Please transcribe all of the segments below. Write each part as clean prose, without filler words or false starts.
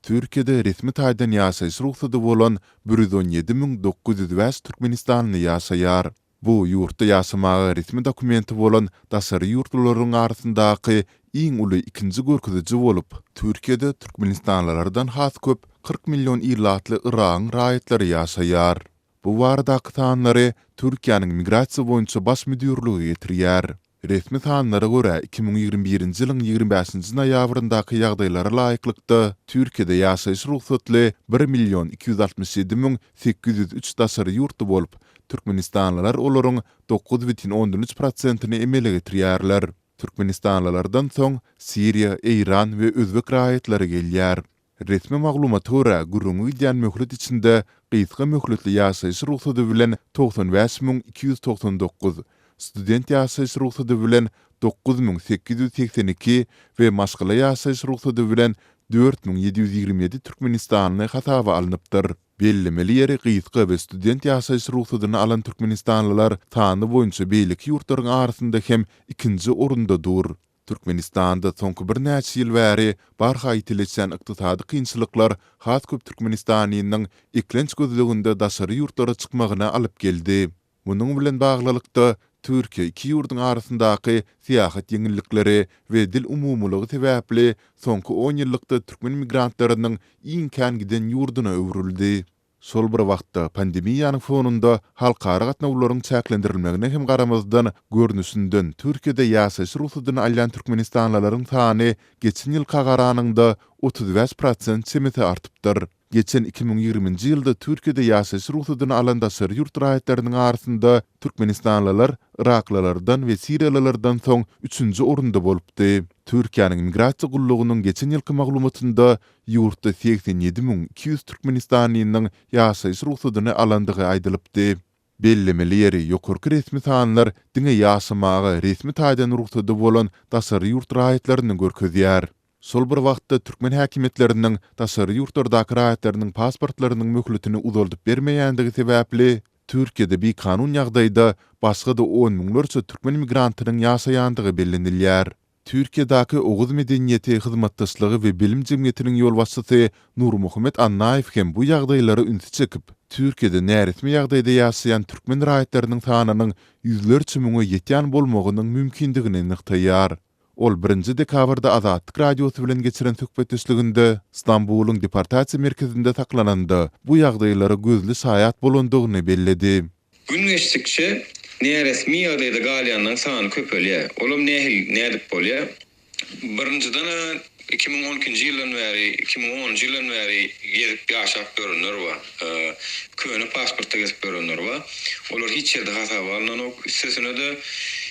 Türkiýede resmi taýdan ýaşaýyş rugsady bolan 117 905 türkmenistanly ýaşaýar. Bu, ýurtda ýaşamaga resmi dokumenti bolan daşary ýurtlularyň arasyndaky iň uly ikinji görkeziji bolup, Türkiýede türkmenistanlylardan has köp 40 million ilatly Yragyň raýatlary ýaşaýar. Bu baradaky sanlary Türkiýäniň Migrasiýa boýunça baş müdirligi getirýär. Resmi sanlara görä, 2021-nji ýylyň 25-nji noýabryndaky ýagdaýlara laýyklykda, Türkiýede ýaşaýyş rugsatly bir million 267 803 daşary ýurtly bolup, türkmenistanlylar olaryň 9,3 prosentini emele getirýärler. Türkmenistanlylardan soň Siriýa, Eýran we özbek raýatlary gelýär. Resmi maglumata görä, gürrüňi gidýän möhlet içinde gysga möhletli ýaşaýyş rugsady bilen 95 299, student ýaşaýyş rugsady bilen 9882 we maşgala ýaşaýyş rugsady bilen 4727 türkmenistanly hasaba alnypdyr. Bellemeli ýeri, gysga we student ýaşaýyş rugsadyny alan türkmenistanlylar sany boýunça beýleki ýurtlaryň arasynda hem ikinji orunda dur. Türkmenistanda soňky birnäçe ýyl bäri barha ýitileşýän ykdysady kynçylyklar has köp türkmenistanlynyň eklenç gözleginde daşary ýurtlara çykmagyna alyp geldi. Munuň bilen baglylykda, Türkiýe iki ýurduň arasyndaky syýahat ýeňillikleri we dil umumylygy sebäpli soňky on ýyllykda türkmen migrantlarynyň iň kän giden ýurduna öwrüldi. Şol bir wagtda, pandemiýanyň fonunda halkara gatnawlaryň çäklendirilmegine hem garamazdan, görnüşinden, Türkiýede ýaşaýyş rugsadyny alýan türkmenistanlylaryň sany geçen ýylka garanyňda 35 prosent çemesi artypdyr. Geçen 2020-nji ýylda Türkiýede ýaşaýyş rugsadyny alan daşary ýurt raýatlarynyň arasynda türkmenistanlylar yraklylardan we siriýalylardan soň üçünji orunda bolupdy. Türkiýäniň Migrasiýa gullugynyň geçen ýylky maglumatynda ýurtda 87 200 türkmenistanlynyň ýaşaýyş rugsadyny alandygy aýdylypdy. Bellemeli ýeri, ýokarky resmi sanlar diňe ýaşamaga resmi taýdan rugsady bolan daşary ýurt raýatlaryny görkezýär. Şol bir wagtda, türkmen häkimiýetleriniň daşary ýurtlardaky raýatlarynyň pasportlarynyň möhletini uzaldyp bermeýändigi sebäpli, Türkiýede bikanun ýagdaýda başga-da on müňlerçe türkmen migrantynyň ýaşaýandygy bellenilýär. Türkiýedäki Oguz medeniýeti, hyzmatdaşlygy we bilim jemgyýetiniň ýolbaşçysy Nurmuhammet Annaýew hem bu ýagdaýlara ünsi çekip, Türkiýede näresmi ýagdaýda ýaşaýan türkmen raýatlarynyň sanynyň ýüzlerçe müňe ýetýän bolmagynyň mümkindigini nygtaýar. Ol birinji dekabrda Azatlyk Radiosy bilen geçiren söhbetdeşliginde Stambulyň deportasiýa merkezinde saklananda bu ýagdaýlara gözli şaýat bolandygyny belledi. Gün geçdikçe näresmi ýagdaýda galýanlaryň sany köpelýär. Olam nähili, nädip bolýar? Birinjiden-ä 2012-nji ýyldan bäri, 2010-njy ýyldan bäri gezip ýaşap ýörenler bar. Köne pasportda gezip ýörenler bar. Olar hiç ýerde hasaba alnanok. Üstesine-de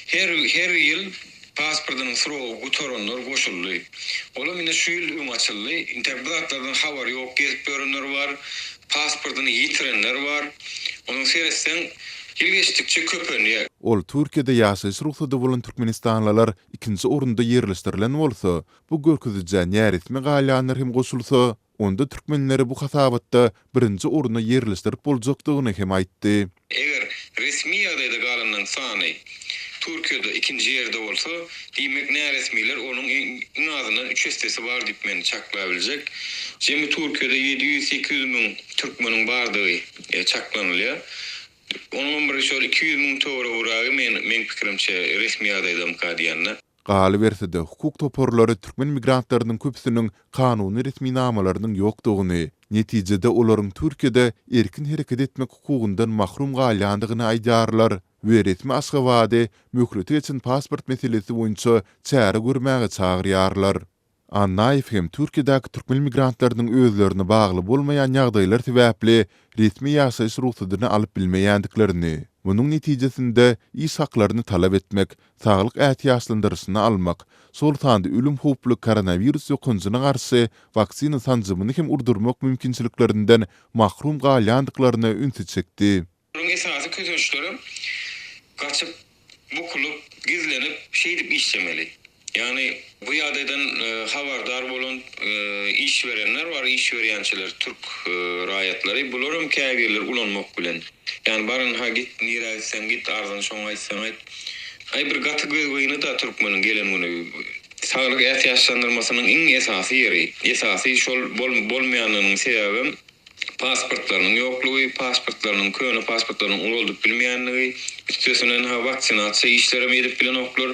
her her ýyl Pasportynyň srogy gutaranlar goşuldy. Olam indi şu ýyl öň açyldy. Intäk bu zatlardan habary ýok gezip ýörenler bar. Pasportyny ýitirenler bar. Onuň seretseň ýyl geçdikçe köpelýär. Ol Türkiýede ýaşaýyş rugsady bolan türkmenistanlylar ikinji orunda ýerleşdirilen bolsa, bu görkezijä näresmi galýanlar hem goşulsa, Onda türkmenleri bu hasabatda birinji orna ýerleşdirip boljakdygyny hem aýtdy. Eger resmi ýagdaýda galanlaryň sany Türkiýede ikinji ýerde bolsa, diýmek näresmiler onuň iň azyndan üç essesi bar diýip men çaklabiljek. Jemi Türkiýede 700-800 müň türkmeniň bardygy çaklanylýar. Onuňam bir şol 200 müň töweregiragy meň pikirimçe resmi ýagdaýdamyka diýende. Galyberse-de, hukuk toparlary türkmen migrantlarynyň köpüsiniň kanuny resminamalarynyň ýokdugyny, netijede olaryň Türkiýede erkin hereket etmek hukugyndan mahrum galýandygyny aýdýarlar we resmi Aşgabady möhleti geçen pasport meselesi boýunça çäre görmäge çagyrýarlar. Annaýew hem Türkiýedäki türkmen migrantlarynyň özlerine bagly bolmaýan ýagdaýlar sebäpli resmi ýaşaýyş rugsadyny alyp bilmeýändiklerini, munuň netijesinde iş haklaryny talap etmek, saglyk ätiýaçlandyryşyny almak, şol sanda ölüm howply koronawirus ýokanjyna garşy waksina sanjymyny hem urdurmak mümkinçiliklerinden mahrum galýandyklaryna ünsi çekdi. Olaryň esasy kösençlerem gaçyp, bukulyp, gizlenip, şeýdip işlemeli. Ýagny bu ýagdaýdan habardar bolan iş berenler bar, iş berýänçiler türk raýatlary. Bularam käbirleri ulanmak bilen. Ýagny baryn-ha git, nirä gitseň git, arzyňy şoňa aýtsaň aýt. Aý bir gaty gözgyny-da türkmeniň gelen güni. Saglyk ätiýaçlandyrmasynyň iň esasy ýeri, esasy şol bolmaýanlygynyň sebäbem pasportlarynyň ýoklugy, pasportlarynyň, köne pasportlarynyň ulaldyp bilmeýänligi, üstesine-ha waksinasiýa işlerem edip bilenoklar.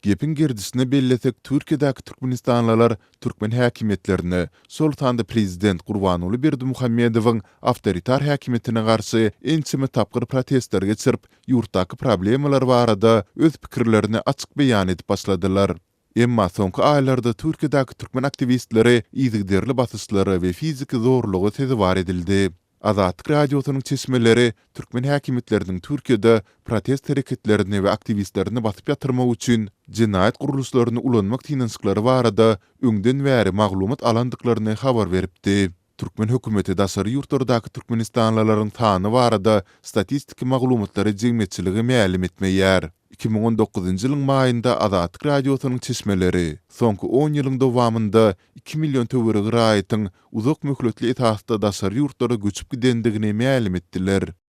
Gepiň gerdişine bellesek, Türkiýedäki türkmenistanlylar türkmen häkimiýetlerine, şol sanda prezident Gurbanguly Berdimuhamedowyň awtoritar häkimiýetine garşy ençeme tapgyr protestler geçirip, ýurtdaky problemalar barada öz pikirlerini açyk beýan edip başladylar. Emma soňky aýlarda Türkiýedäki türkmen aktiwistleri yzygiderli basyşlara we fiziki zorluga sezewar edildi. Azatlyk Radiosynyň çeşmeleri türkmen häkimiýetleriniň Türkiýede protest hereketlerini we aktiwistlerini basyp ýatyrmak üçin jenaýat gurluşlaryny ulanmak synanyşyklary barada öňden bäri maglumat alandyklaryny habar beripdi. Türkmen hökümeti daşary ýurtlardaky türkmenistanlylaryň sany barada statistiki maglumatlary jemgyýetçilige mälim etmeýär. 2019-njy ýylyň maýynda Azatlyk Radiosynyň çeşmeleri soňky on ýylyň dowamynda iki million töweregi raýatyň uzak möhletli esasda daşary ýurtlara göçüp gidendigini mälim etdiler.